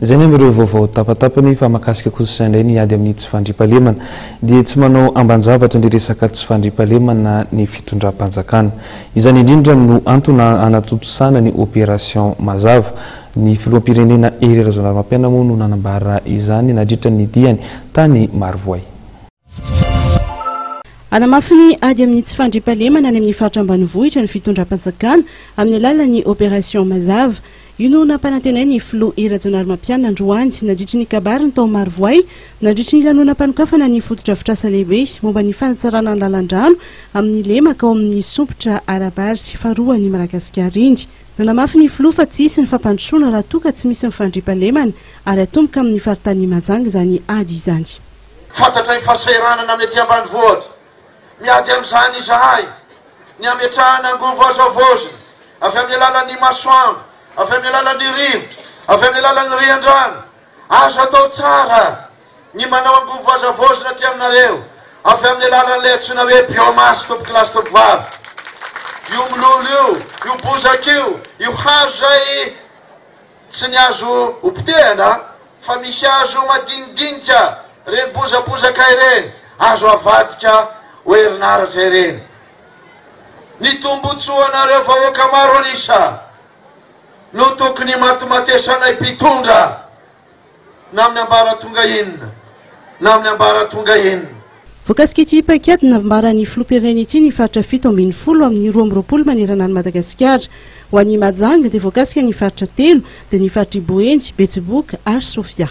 Izay ny amin'ireo vaovao tapatapany fa mahakasika kosa indray ny ady amin'ny tsy fandriampahalemana dia tsy manao amban-javatra ny resaka tsy fandriampahalemana ny fitondram-panjakana. Izany indrindra no antony hanatontosana ny opération Mazava. Ny filoham-pirenena Hery Rajaonarimampianina moa no nanambara izany nandritra ny diany tany Marovoay. Hanamafy ny ady amin'ny tsy fandriampahalemana any amin'ny faritra ambanivohitra ny fitondram-panjakana amin'ny alalan'ny opération Mazava. Io no nampanantenain'ny filoha Hery Rajaonarimampianina androany nandritry ny kabariny tao Marovoay nandritry ny lanonam-panokafana ny fotodrafitrasa lehibe momba ny fanatsarana ny lalan-drano amin'ny lemaka ao amin'ny sompitra ara-bary faharoan'i Madagasikara iny. Nanamafy ny filoha fa tsy hisy ny fampandrosoana raha toa ka tsy misy ny fandriampahalemana ary hatomboka amin'ny faritanin'i Mahajanga izany ady izany. Fantatray ny fahasahiranana amin'ny aty ambanivohitra. Miady amin'izany izahay. Ny hametrahana angovo azo havaozina, avy amin'ny alalan'ny masoandro, avy amin'ny alalan'ny rivotra, avy amin'ny alalan'ny riandrano. Azo atao tsara ny manao angovo azo havaozina aty aminareo, avy amin'ny alalan'ilay antsoina hoe biomasse, tompokolahy sy tompokovavy. Io mololo io, io bozaka io, io hazo izay Tsy ny azo ho potehana fa misy hazo madinidinika ireny bozabozaka ireny, azo avadika ho herinaratra ireny. Ny tombotsoanareo vahoaka maro an'isa no tokony himatimatesanay mpitondra. na amin'ny ambaratonga inona na amin'ny ambaratonga inona. Voakasika ity paikady nambaran'ny filoham-pirenena ity ny faritra 17 amin'ny 22 manerana an'i Madagasikara. Ho an'i Mahajanga dia voakasika ny faritra telo dia ny faritr'i Boeny, Betsiboka ary Sofia.